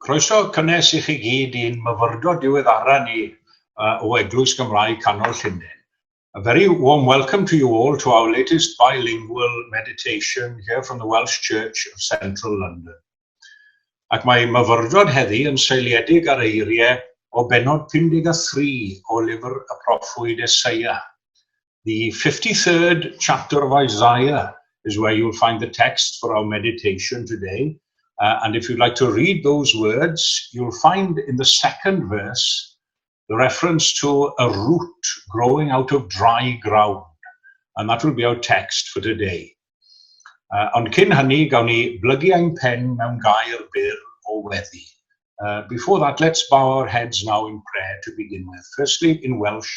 Croeso cynnes i chi gyd i'n myfyrdod diweddara ni uh, o Eglwys Gymraeg Canol Llundain. A very warm welcome to you all to our latest bilingual meditation here from the Welsh Church of Central London. Ac mae myfyrdod heddi yn seiliedig ar eiriau o bennod 53 o lyfr y proffwyd Eseia. The 53rd chapter of Isaiah is where you'll find the text for our meditation today. Uh, and if you'd like to read those words, you'll find in the second verse the reference to a root growing out of dry ground. And that will be our text for today. Uh, ond cyn hynny, gawn ni blygu ein pen mewn gair byr o weddi. Uh, before that, let's bow our heads now in prayer to begin with. Firstly, in Welsh,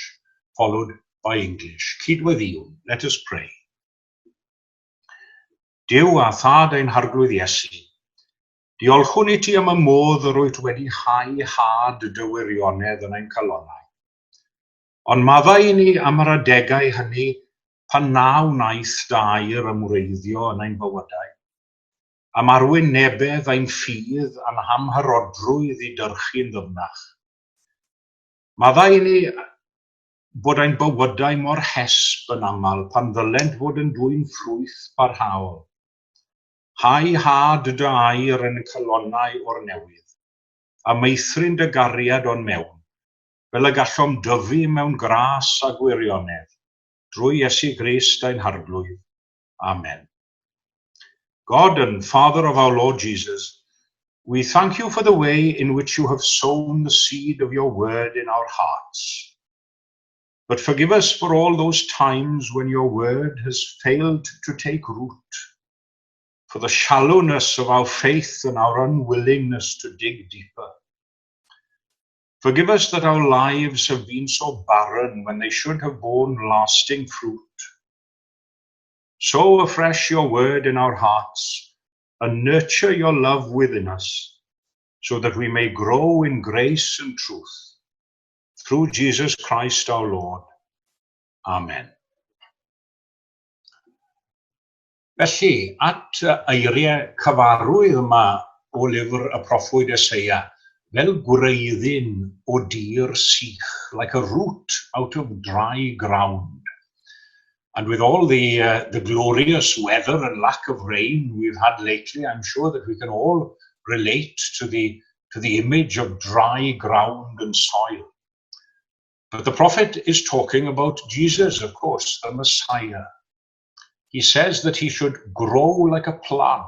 followed by English. Cydweddïwn, let us pray. Duw a thad ein harglwydd Iesu, diolchwn i ti am y modd yr wyt wedi hau had dy wirionedd yn ein calonnau. Ond maddau i ni am yr adegau hynny pan na wnaeth dy air ymwreiddio yn ein bywydau, am arwynebedd ein ffydd a'n hamharodrwydd i dyrchu'n ddyfnach. Maddau i ni bod ein bywydau mor hesb yn aml pan ddylent fod yn dwyn ffrwyth parhaol. Hau had dy air yn y calonnau o'r newydd, a meithrin dy gariad o'n mewn, fel y gallom dyfu mewn gras a gwirionedd, drwy Iesu Grist ein Harglwydd. Amen. God and Father of our Lord Jesus, we thank you for the way in which you have sown the seed of your word in our hearts. But forgive us for all those times when your word has failed to take root, for the shallowness of our faith and our unwillingness to dig deeper. Forgive us that our lives have been so barren when they should have borne lasting fruit. Sow afresh your word in our hearts and nurture your love within us so that we may grow in grace and truth. Through Jesus Christ our Lord. Amen. Felly, at eiriau cyfarwydd yma o lyfr y proffwyd Eseia, fel gwreiddyn o dir sych, like a root out of dry ground. And with all the, uh, the glorious weather and lack of rain we've had lately, I'm sure that we can all relate to the, to the image of dry ground and soil. But the prophet is talking about Jesus, of course, the Messiah. He says that he should grow like a plant,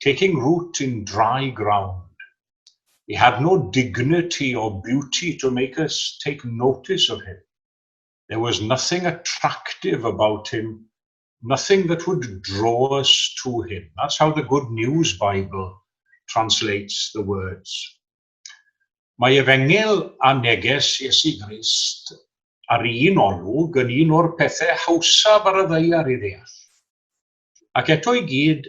taking root in dry ground. He had no dignity or beauty to make us take notice of him. There was nothing attractive about him, nothing that would draw us to him. That's how the Good News Bible translates the words. Mae efengyl a neges Iesu Grist ar un olwg yn un o'r pethau hawsaf ar y ddaear i ddeall. Ac eto i gyd,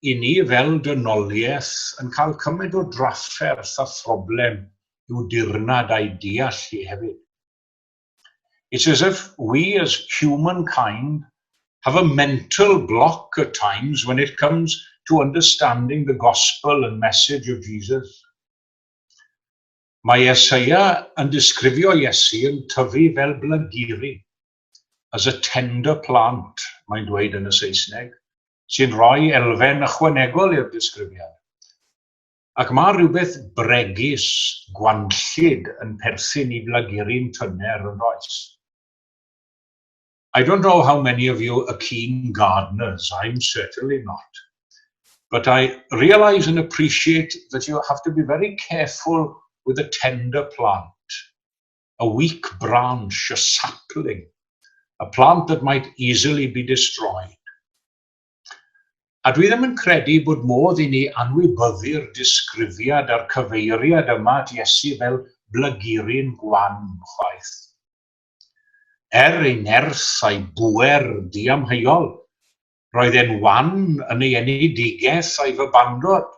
i ni fel dynoliaeth yn cael cymaint o drafferth a phroblem i'w dirnad a'i deall hi hefyd. It's as if we as humankind have a mental block at times when it comes to understanding the gospel and message of Jesus. Mae Eseia yn disgrifio Iesu yn tyfu fel blaguri, as a tender plant, mae'n dweud yn y Saesneg, sy'n rhoi elfen ychwanegol i'r disgrifiad. Ac mae rhywbeth bregus, gwanllyd yn perthyn i blaguri'n tyner yn does. I don't know how many of you are keen gardeners. I'm certainly not. But I realize and appreciate that you have to be very careful with a tender plant, a weak branch, a sapling, a plant that might easily be destroyed. A dwi ddim yn credu bod modd i ni anwybyddu'r disgrifiad a'r cyfeiriad yma at Iesu fel blaguryn gwan chwaith. Er ei nerth a'i bŵer diamheuol, roedd e'n wan yn ei enedigaeth a'i fabandod,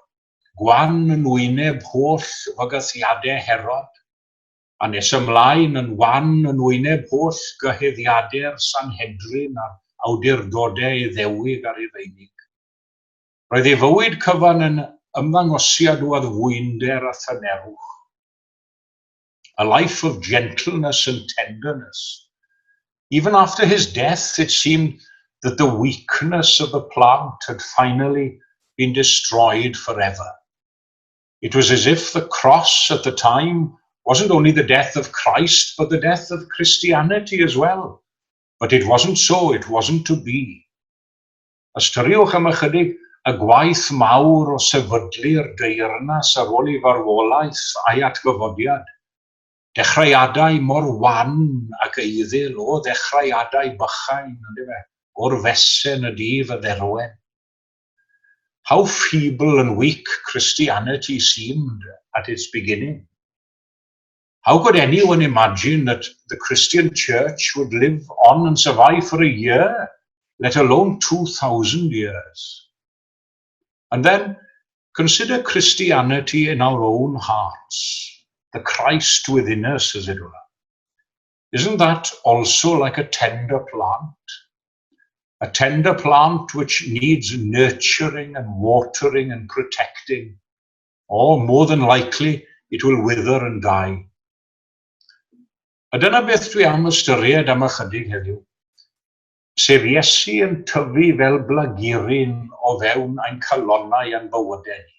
gwan yn wyneb holl fygythiadau Herod, a nes ymlaen yn wan yn wyneb holl gyhuddiadau'r Sanhedrin a'r awdurdodau Iddewig a Rufeinig. Roedd ei fywyd cyfan yn ymddangosiad o addfwynder a thynerwch. A life of gentleness and tenderness. Even after his death, it seemed that the weakness of the plant had finally been destroyed forever. It was as if the cross at the time wasn't only the death of Christ, but the death of Christianity as well. But it wasn't so, it wasn't to be. Ystyriwch am ychydig y gwaith mawr o sefydlu'r deyrnas ar ôl ei farwolaeth a'i atgyfodiad. Dechreuadau mor wan ac eiddil o ddechreuadau bychain, ondife, o'r fesen y dyf y dderwen. How feeble and weak Christianity seemed at its beginning. How could anyone imagine that the Christian church would live on and survive for a year, let alone 2,000 years? And then consider Christianity in our own hearts, the Christ within us, as it were. Isn't that also like a tender plant? A tender plant which needs nurturing and watering and protecting, or more than likely it will wither and die. A dyna beth dwi am ystyried am ychydig heddiw, sef Iesu yn tyfu fel blaguryn o fewn ein calonnau a'n bywydau ni.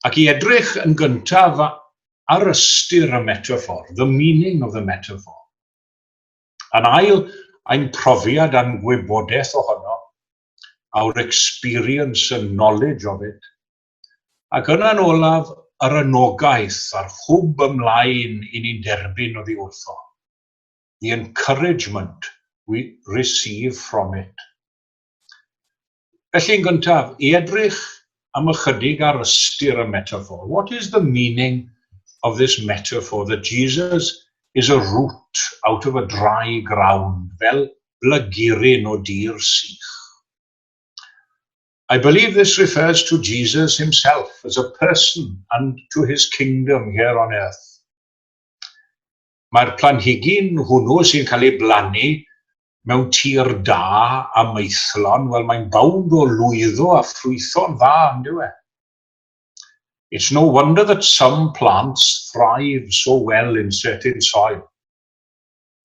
Ac i edrych yn gyntaf ar ystyr y metaphor, the meaning of the metaphor. Yn ail, ein profiad a'n gwybodaeth ohono, our experience and knowledge of it. Ac yna'n olaf, yr anogaeth a'r hwb ymlaen i ni'n derbyn oddi wrtho. The encouragement we receive from it. Felly yn gyntaf, i edrych am ychydig ar ystyr y metaphor. What is the meaning of this metaphor that Jesus is a root out of a dry ground, fel blaguryn o dir sych? I believe this refers to Jesus himself as a person and to his kingdom here on earth. Mae'r planhigyn hwnnw sy'n cael ei blannu mewn tir da a maethlon, wel, mae'n bownd o lwyddo a ffrwytho'n dda, on'd yw e? It's no wonder that some plants thrive so well in certain soil.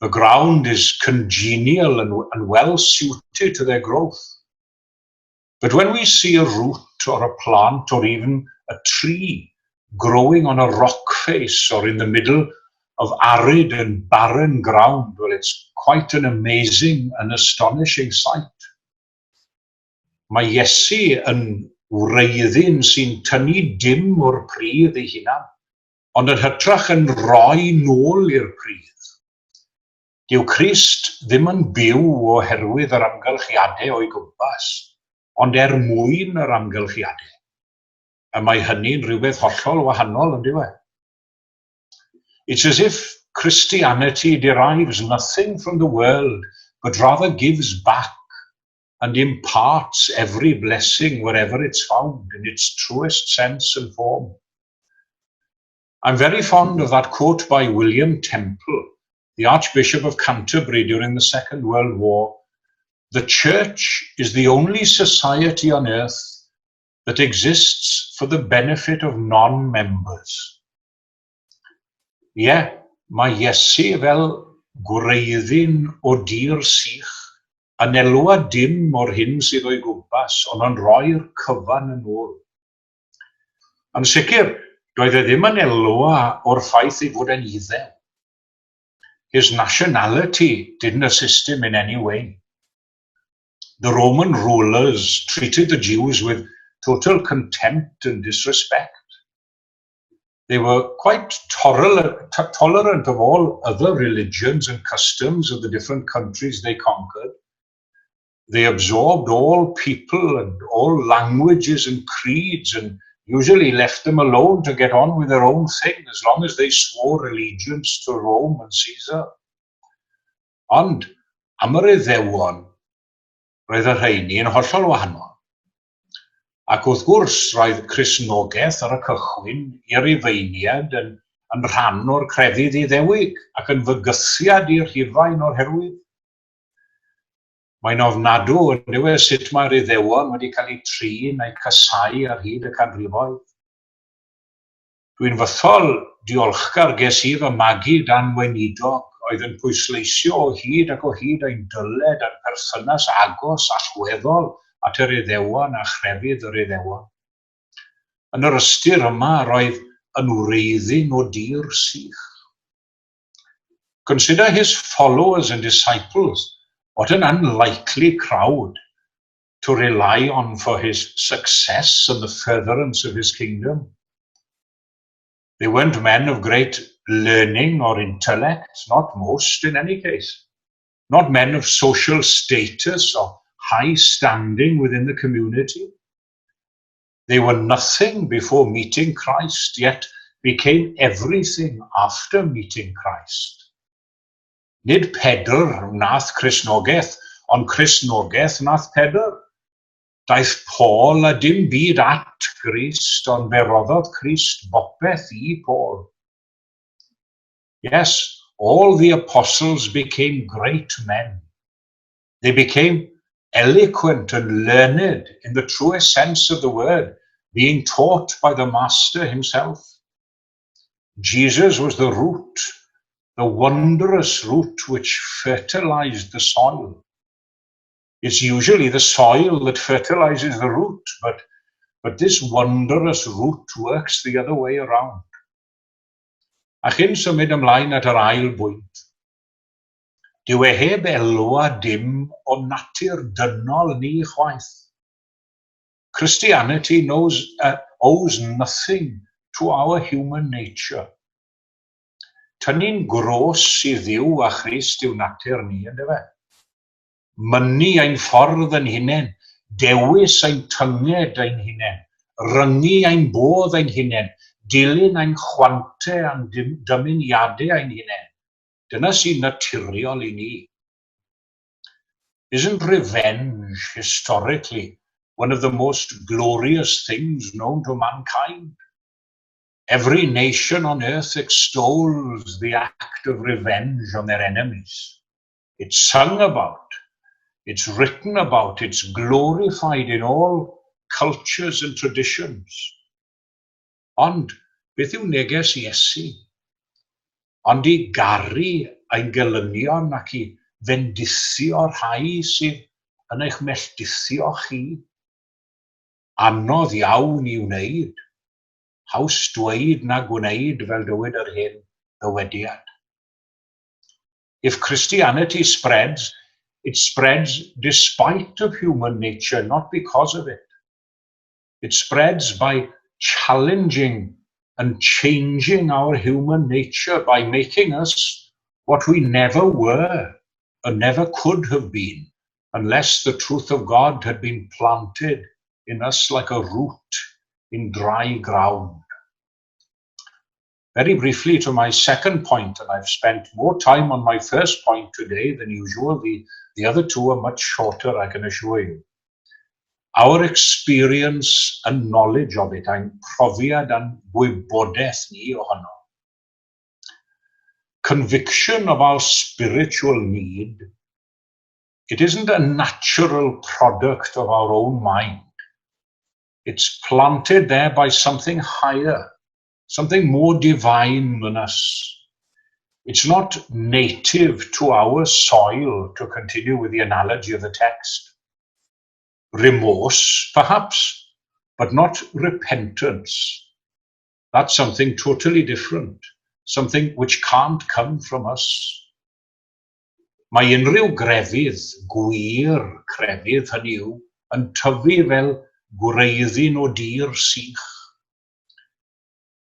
The ground is congenial and well suited to their growth. But when we see a root or a plant or even a tree growing on a rock face or in the middle of arid and barren ground, well, it's quite an amazing and astonishing sight. Mae Iesu yn wreiddyn sy'n tynnu dim o'r pridd ei hunan, ond yn hytrach yn rhoi nôl i'r pridd. Dyw Crist ddim yn byw oherwydd yr amgylchiadau o'i gwmpas, ond er mwyn yr amgylchiadau. A mae hynny'n rhywbeth hollol wahanol, on'd yw e? It's as if Christianity derives nothing from the world, but rather gives back and imparts every blessing wherever it's found in its truest sense and form. I'm very fond of that quote by William Temple, the Archbishop of Canterbury during the Second World War: "The Church is the only society on earth that exists for the benefit of non-members." Ie, yeah, mae Iesu fel gwreiddyn o dir sych yn elwa dim o'r hyn sydd o'i gwmpas, ond yn rhoi'r cyfan yn ôl. Yn sicr, doedd e ddim yn elwa o'r ffaith ei fod e'n Iddew. His nationality didn't assist him in any way. The Roman rulers treated the Jews with total contempt and disrespect. They were quite tolerant of all other religions and customs of the different countries they conquered. They absorbed all people and all languages and creeds and usually left them alone to get on with their own thing as long as they swore allegiance to Rome and Caesar. Ond am yr Iddewon, roedd y rheini yn hollol wahanol. Ac wrth gwrs, roedd Cristnogaeth ar y cychwyn i'r Rufeiniaid yn rhan o'r crefydd Iddewig ac yn fygythiad i'r Rhufain o'r herwydd. Mae'n ofnadw, yn dyw e, sut mae'r Iddewon wedi cael eu trin a'u casáu ar hyd y canrifoedd. Dwi'n fythol diolchgar ges i fy magu dan weinidog oedd yn pwysleisio o hyd ac o hyd ein dyled a'n perthynas agos allweddol at yr Iddewon a chrefydd yr Iddewon. Yn yr ystyr yma, roedd yn wreiddyn o dir sych. Consider his followers and disciples. What an unlikely crowd to rely on for his success and the furtherance of his kingdom. They weren't men of great learning or intellect, not most in any case. Not men of social status or high standing within the community. They were nothing before meeting Christ, yet became everything after meeting Christ. Nid Pedr wnaeth Cristnogaeth, ond Cristnogaeth wnaeth Pedr. Daeth Paul a dim byd at Grist, ond fe roddodd Crist bopeth i Paul. Yes, all the apostles became great men. They became eloquent and learned in the truest sense of the word, being taught by the Master himself. Jesus was the root, the wondrous root which fertilized the soil. It's usually the soil that fertilizes the root, but this wondrous root works the other way around. A chyn symud ymlaen at yr ail bwynt, dyw e heb elwa dim o natur dynol ni chwaith. Christianity owes nothing to our human nature. Tynnu'n gros i Dduw a Christ yw natur ni, yndyfe? Mynnu ein ffordd ein hunain, dewis ein tynged ein hunain, ryngu ein bodd ein hunain, dilyn ein chwante a'n dymuniadau ein hunain. Dyna sy'n naturiol i ni. Isn't revenge, historically, one of the most glorious things known to mankind? Every nation on earth extols the act of revenge on their enemies. It's sung about, it's written about, it's glorified in all cultures and traditions. Ond, beth yw neges Iesu? Ond i garu ein gelynion ac i fendithio rhai sydd yn eich melldithio chi. Anodd iawn i wneud. Haws dweud na gwneud, fel dywed yr hen ddywediad. If Christianity spreads, it spreads despite of human nature, not because of it. It spreads by challenging and changing our human nature, by making us what we never were and never could have been unless the truth of God had been planted in us like a root in dry ground. Very briefly to my second point, and I've spent more time on my first point today than usual. The other two are much shorter, I can assure you. Our experience and knowledge of it, ein profiad a'n gwybodaeth ni ohono. Conviction of our spiritual need, it isn't a natural product of our own mind. It's planted there by something higher, something more divine than us. It's not native to our soil, to continue with the analogy of the text. Remorse, perhaps, but not repentance. That's something totally different, something which can't come from us. Mae unrhyw grefydd, gwir crefydd hynny yw, yn tyfu fel gwreiddyn o dir sych.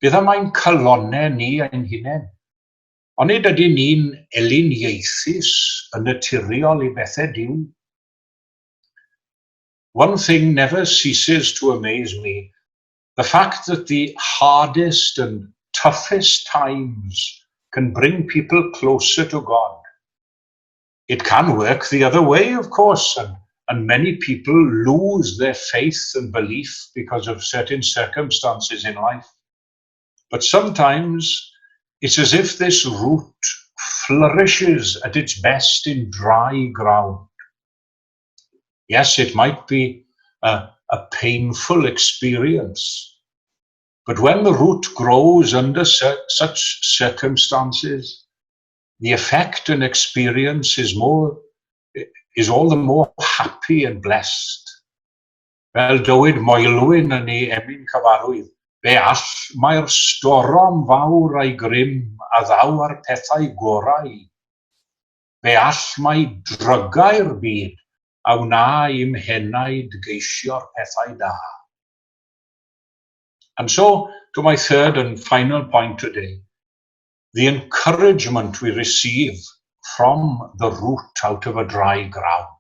Beth am ein calonnau ni ein hunain? Onid ydyn ni'n elyniaethus yn naturiol i bethau Duw? One thing never ceases to amaze me: the fact that the hardest and toughest times can bring people closer to God. It can work the other way, of course, and many people lose their faith and belief because of certain circumstances in life. But sometimes it's as if this root flourishes at its best in dry ground. Yes, it might be a painful experience, but when the root grows under such circumstances, the effect and experience is all the more happy and blessed. Fel dywed Moelwyn yn ei emyn cyfarwydd, "Fe all mai'r storom fawr a'i grym a ddaw â'r pethau gorau. Fe all mai drygau'r byd a wna i'm henaid geisio'r pethau da." And so, to my third and final point today, the encouragement we receive from the root out of a dry ground.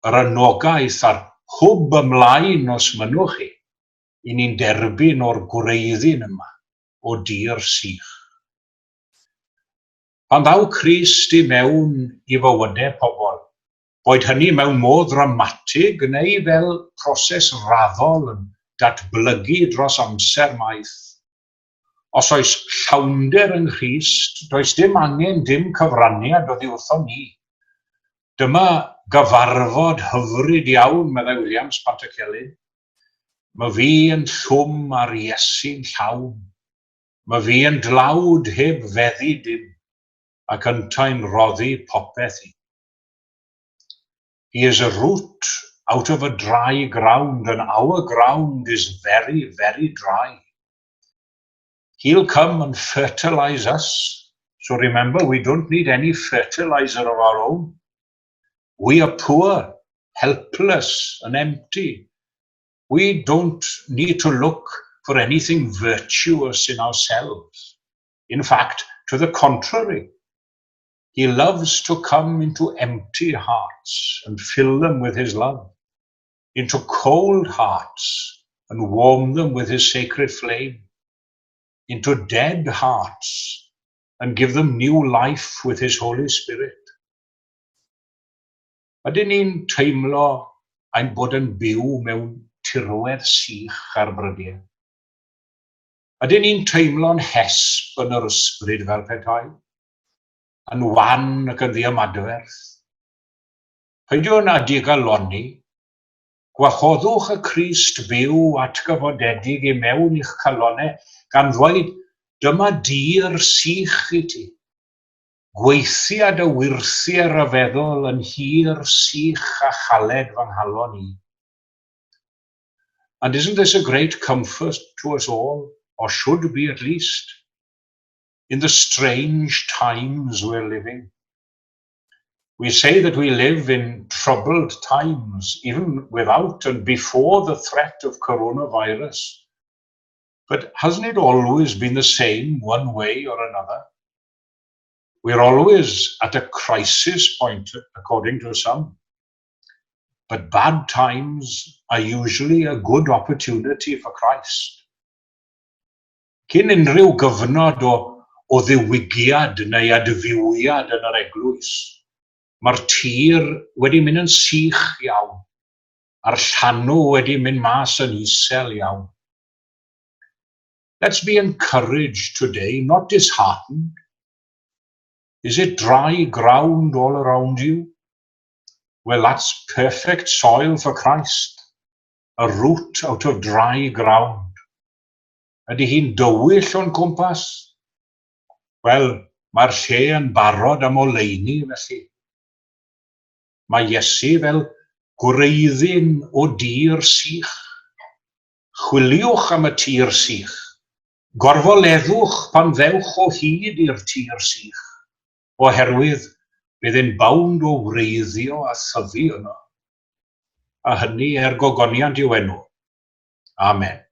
Yr anogaeth a'r hwb ymlaen, os mynnwch chi, i ni'n derbyn o'r gwreiddyn yma o dir sych. Pan ddaw Crist i mewn i fywydau pobl, boed hynny mewn modd dramatig neu fel proses raddol yn datblygu dros amser maith, os oes llawnder yng Nghrist, does dim angen dim cyfraniad oddi wrthon ni. "Dyma gyfarfod hyfryd iawn," meddai Williams Pantycelyn. "Mae fi yn llwm a'r Iesu'n llawn. Mae fi yn dlawd heb feddu dim, ac yntau'n rhoddi popeth i." He is a root out of a dry ground, and our ground is very, very dry. He'll come and fertilize us. So remember, we don't need any fertilizer of our own. We are poor, helpless, and empty. We don't need to look for anything virtuous in ourselves. In fact, to the contrary, he loves to come into empty hearts and fill them with his love, into cold hearts and warm them with his sacred flame, into dead hearts and give them new life with his Holy Spirit. Ydyn ni'n teimlo ein bod yn byw mewn tirwedd sych ar brydiau? Ydyn ni'n teimlo'n hesb yn yr ysbryd fel petai? Yn wan ac yn ddiymadferth? Peidiwn â digalonni. Gwahoddwch y Crist byw atgyfodedig i mewn i'ch calonnau gan ddweud, "Dyma dir sych i ti. Gweithia dy wyrthiau rhyfeddol yn nhir sych a chaled fy nghalon i." And isn't this a great comfort to us all, or should be at least, in the strange times we're living? We say that we live in troubled times, even without and before the threat of coronavirus. But hasn't it always been the same one way or another? We're always at a crisis point, according to some. But bad times are usually a good opportunity for Christ. Cyn unrhyw gyfnod o ddiwygiad neu adfywiad yn yr eglwys, mae'r tir wedi mynd yn sych iawn, a'r llanw wedi mynd mas yn isel iawn. Let's be encouraged today, not disheartened. Is it dry ground all around you? Well, that's perfect soil for Christ, a root out of dry ground. Ydy hi'n dywyll o'n cwmpas? Wel, mae'r lle yn barod am oleuni felly. Mae Iesu fel gwreiddyn o dir sych. Chwiliwch am y tir sych. Gorfoleddwch pan ddewch o hyd i'r tir sych, oherwydd bydd e'n bownd o wreiddio a thyfu yno. A hynny er gogoniant i'w enw. Amen.